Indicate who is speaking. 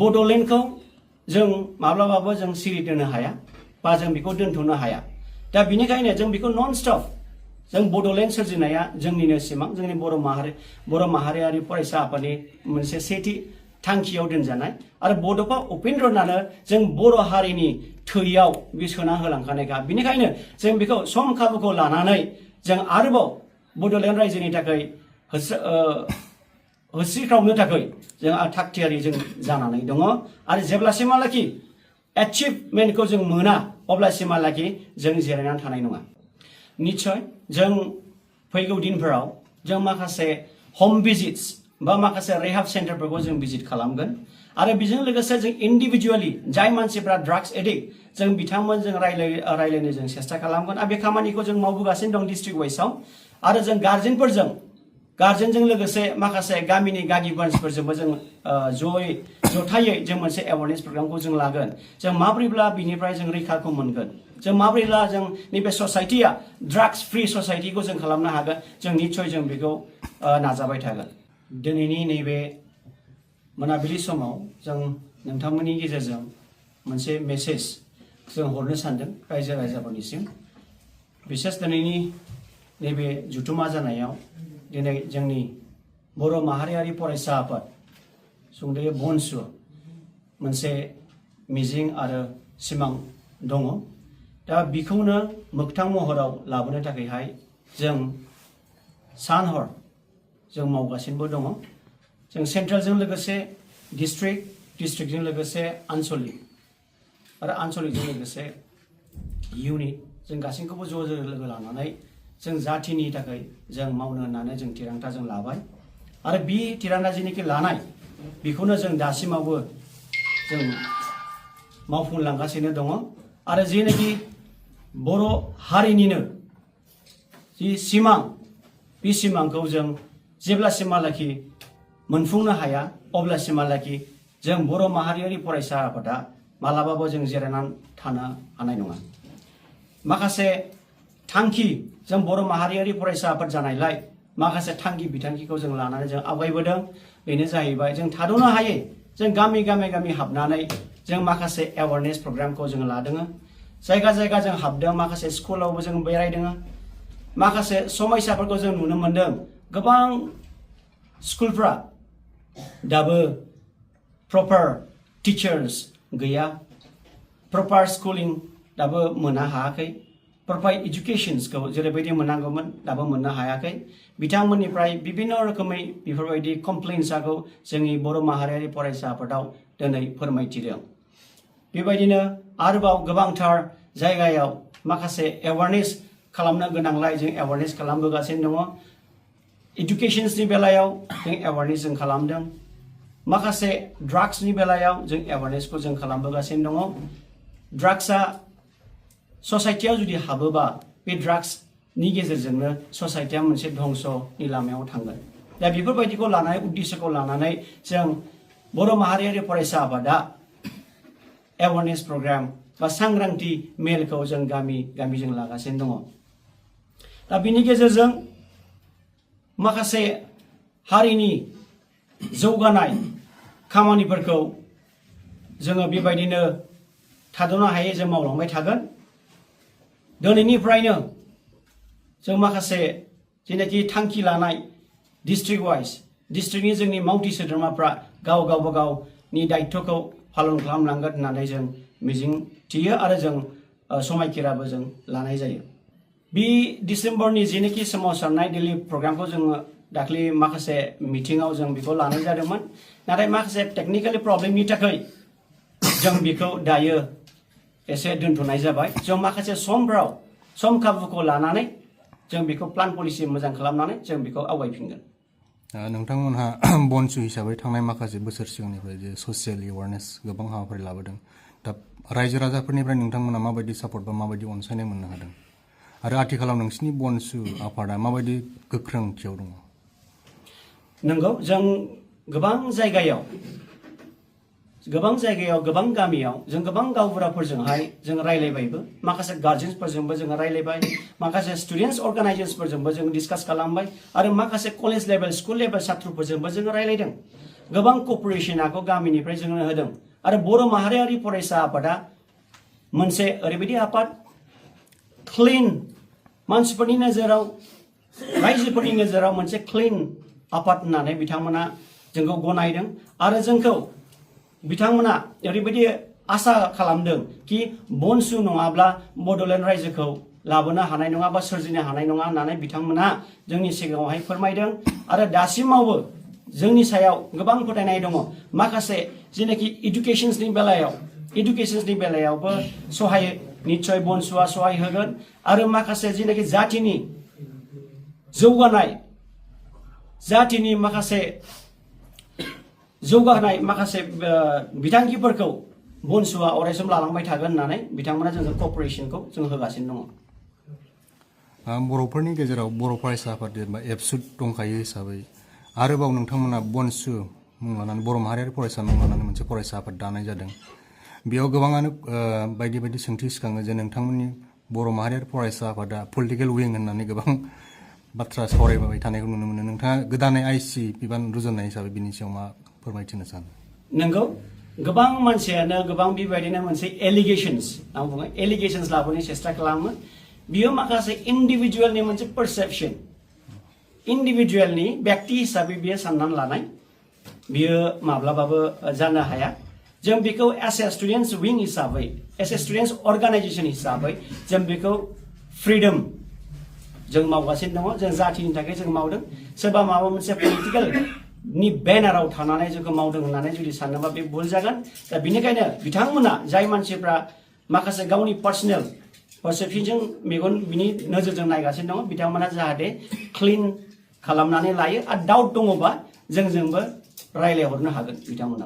Speaker 1: बड'लेण्डखौ जों माब्लाबाबो जों सिरि दोननो हाया बा जों बेखौ दोनथ'नो हाया दा बिनिखायनो जों बेखौ नन स्टप जों बड'लेण्ड सोरजिनाया जोंनिनो सिमां जोंनि बर' माहारियारि फरायसा आफादनि मोनसे सेथि थांखियाव दोनजानाय आरो बड'फा उपेन्द्र नाथनो जों बर' हारिनि थैयाव बे सोना होलांखानायखा बिनिखायनो जों बेखौ सम खाबुखौ लानानै जों आरोबाव बड'लेण्ड रायजोनि थाखाय होस्रिख्रावनो थाखाय जों थागथियारि जों जानानै दङ आरो जेब्लासिमहालागि एचिभमेन्टखौ जों मोना अब्लासिमहालागि जों जिरायनानै थानाय नङा निश्चय जों फैगौ दिनफोराव जों माखासे हम भिजिट्स बा माखासे रेहाब सेन्टारफोरखौ जों भिजिट खालामगोन आरो बेजों लोगोसे जों इन्डिभिजुवेलि जाय मानसिफ्रा ड्राग्स एडिक्ट जों बिथांमोनजों रायलायनो जों सेस्था खालामगोन आरो बे खामानिखौ जों मावबोगासिनो दं डिस्ट्रिक्ट वाइसआव आरो जों गार्जेनजों लोगोसे माखासे गामिनि गागि मानसिफोरजोंबो जों जथायै जों मोनसे एवारनेस प्रग्रामखौ जों लागोन जों माब्रैब्ला बिनिफ्राय जों रैखाखौ मोनगोन जों माब्रैब्ला जों नैबे ससाइटिया ड्राग्स फ्रि ससाइटिखौ जों खालामनो हागोन जों निश्चय जों बेखौ नाजाबाय थागोन दिनैनि नैबे मोनाबिलि समाव जों नोंथांमोननि गेजेरजों मोनसे मेसेज जों हरनो सानदों रायजो राजाफोरनिसिम बिसेस दिनैनि नैबे जुथुमा जानायाव दिनै जोंनि बर' माहारियारि फरायसा आफाद सुंद'यै बनसु मोनसे मिजिं आरो सिमां दङ दा बेखौनो मोगथां महराव लाबोनो थाखायहाय जों सान हर जों मावगासिनोबो दङ जों सेन्ट्रेलजों लोगोसे डिस्ट्रिक्टजों लोगोसे आनसलिक आरो आनसलिकजों लोगोसे इउनिट जों गासैखौबो ज' लोगो लानानै जों जाथिनि थाखाय जों मावनो होननानै जों थिरांथा जों लाबाय आरो बे थिरांथा जेनोखि लानाय बेखौनो जों दासिमावबो जों मावफुंलांगासिनो दङ आरो जेनोखि बर' हारिनिनो जि सिमां बे सिमांखौ जों जेब्लासिमहालागि मोनफुंनो हाया अब्लासिमहालागि जों बर' माहारियारि फरायसा आफादा मालाबाबो जों जिरायनानै थानो हानाय नङा माखासे थांखि जों बर' माहारियारि फरायसा आफाद जानायलाय माखासे थांखि बिथांखिखौ जों लानानै जों आवगायबोदों बेनो जाहैबाय जों थाद'नो हायै जों गामि हाबनानै जों माखासे एवारनेस प्रग्रामखौ जों लादों जायगा जों हाबदों माखासे स्कुलावबो जों बेरायदों माखासे समयसाफोरखौ जों नुनो मोनदों गोबां स्कुलफ्रा दाबो प्रपार टिचार्स गैया प्रपार स्कुलिं दाबो मोननो हायाखै प्रपार एजुकेशन्सखौ जेरैबायदि मोननांगौमोन दाबो मोननो हायाखै बिथांमोननिफ्राय बिभिन्न रोखोमै बेफोरबायदि कमप्लेन्सखौ जोंनि बर' माहारियारि फरायसा आफादाव दिनै फोरमायथिदों बेबायदिनो आरोबाव गोबांथार जायगायाव माखासे एवारनेस खालामनो गोनांलाय जों एवारनेस खालामबोगासिनो दङ एडुकेशन्सनि बेलायाव जों एवारनेस जों खालामदों माखासे ड्राग्सनि बेलायाव जों एवारनेसखौ जों खालामबोगासिनो दङ ड्राग्सआ ससाइटियाव जुदि हाबोबा बे ड्राग्सनि गेजेरजोंनो ससाइटिया मोनसे धंसनि लामायाव थांगोन दा बेफोरबायदिखौ लानानै उद्देश्यखौ लानानै जों बर' माहारियारि फरायसा आफादा एवारनेस प्रग्राम बा सांग्रांथि मेलखौ जों गामि जों लागासिनो दङ दा बिनि गेजेरजों माखासे हारिनि जौगानाय खामानिफोरखौ जोङो बेबायदिनो थाद'नो हायै जों मावलांबाय थागोन दिनैनिफ्रायनो जों माखासे जेनाखि थांखि लानाय डिस्ट्रिक्ट वाइज डिस्ट्रिक्टनि जोंनि मावथि सोद्रोमाफ्रा गावबा गावनि दायित्वखौ पालन खालामलांगोन होननानै जों मिजिं थियो आरो जों समायखिराबो जों लानाय जायो बे डिसेम्बरनि जेनाखि सोमावसारनाय दिल्ली प्रग्रामखौ जोङो दाख्लि माखासे मिटिङाव जों बेखौ लानाय जादोंमोन नाथाय माखासे टेक्निकेलि प्रब्लेमनि थाखाय जों बेखौ दायो एसे दोनथ'नाय जाबाय जों माखासे समफ्राव सम खाबुखौ लानानै जों बेखौ प्लान पलिसि मोजां खालामनानै जों बेखौ आवगायफिनगोन
Speaker 2: नोंथांमोनहा बनसु हिसाबै थांनाय माखासे बोसोर सिगांनिफ्राय जे ससियेल एवारनेस गोबां हाबाफारि लाबोदों दा रायजो राजाफोरनिफ्राय नोंथांमोना माबायदि सापर्ट बा माबायदि अनसायनाय मोननो हादों आरो आथिखालाव नोंसिनि बनसु आफादा माबायदि गोख्रोंथियाव दङ
Speaker 1: नंगौ जों गोबां जायगायाव गोबां गामियाव जों गोबां गावबुराफोरजोंहाय जों रायलायबायबो माखासे गार्जेन्सफोरजोंबो जों रायलायबाय माखासे स्टुडेन्टस अर्गानाइजेशनफोरजोंबो जों डिसकास खालामबाय आरो माखासे कलेज लेभेल स्कुल लेभेल साथ्रफोरजोंबो जों रायलायदों गोबां क'पारेसनखौ गामिनिफ्राय जोंनो होदों आरो बर' माहारियारि फरायसा आफादा मोनसे ओरैबायदि आफाद क्लिन मानसिफोरनि नोजोराव रायजोफोरनि नोजोराव मोनसे क्लिन आफाद होननानै बिथांमोना जोंखौ गनायदों आरो जोंखौ बिथांमोना ओरैबायदि आसा खालामदों कि बनसु नङाब्ला बड'लेण्ड रायजोखौ लाबोनो हानाय नङा बा सोरजिनो हानाय नङा होननानै बिथांमोना जोंनि सिगाङावहाय फोरमायदों आरो दासिमावबो जोंनि सायाव गोबां फोथायनाय दङ माखासे जेनाखि इडुकेशननि बेलायावबो सहाय निश्चय बनसुआ सहाय होगोन आरो माखासे जेनाखि जातिनि माखासे जौगानाय माखासे बिथांखिफोरखौ बनसुआ अरायसम लालांबाय थागोन होननानै बिथांमोना जोंनो क'पारेसनखौ जों होगासिनो दङ।
Speaker 2: बर'फोरनि गेजेराव बर' फरायसा आफाद एबा एबसु दंखायो हिसाबै आरोबाव नोंथांमोना बनसु मुं लानानै बर' माहारियारि फरायसा मुं लानानै मोनसे फरायसा आफाद दानाय जादों। बेयाव गोबाङानो बायदि बायदि सोंथि सिखाङो जे नोंथांमोननि बर' माहारियारि फरायसा आफादा पलिटिकेल विं होननानै गोबां बाथ्रा सावरायबाय थानायखौ नुनो मोनो। नोंथाङा गोदानै आइसि बिबान रुजुननाय हिसाबै बिनि सायाव मा फोरमायथिनो सानो?
Speaker 1: नंगौ गोबां मानसियानो गोबां बेबायदिनो मोनसे एलिगेशन्स आं बुङो एलिगेशन्स लाबोनो सेस्था खालामो। बियो माखासे इन्डिभिजुवेलनि मोनसे पारसेप्शन इन्डिभिजुवेलनि व्यक्ति हिसाबै बियो साननानै लानाय बियो माब्लाबाबो जानो हाया। जों बेखौ एस ए स्टुडेन्ट्स विं हिसाबै एस ए स्टुडेन्ट्स अर्गानाइजेसन हिसाबै जों बेखौ फ्रिडम जों मावगासिनो दङ। जों जातिनि थाखाय जों मावदों। सोरबा माबा मोनसे पलिटिकेल नि बेनाराव थानानै जोंखौ मावदों होननानै जुदि सानोबा बे भुल जागोन। दा बेनिखायनो बिथांमोना जाय मानसिफ्रा माखासे गावनि पार्सनेल पारसेप्शनजों मेगन बिनि नोजोरजों नायगासिनो दङ बिथांमोना जाहाथे क्लिन खालामनानै लायो आरो डाउट दङबा जोंजोंबो रायज्लायहरनो हागोन बिथांमोना।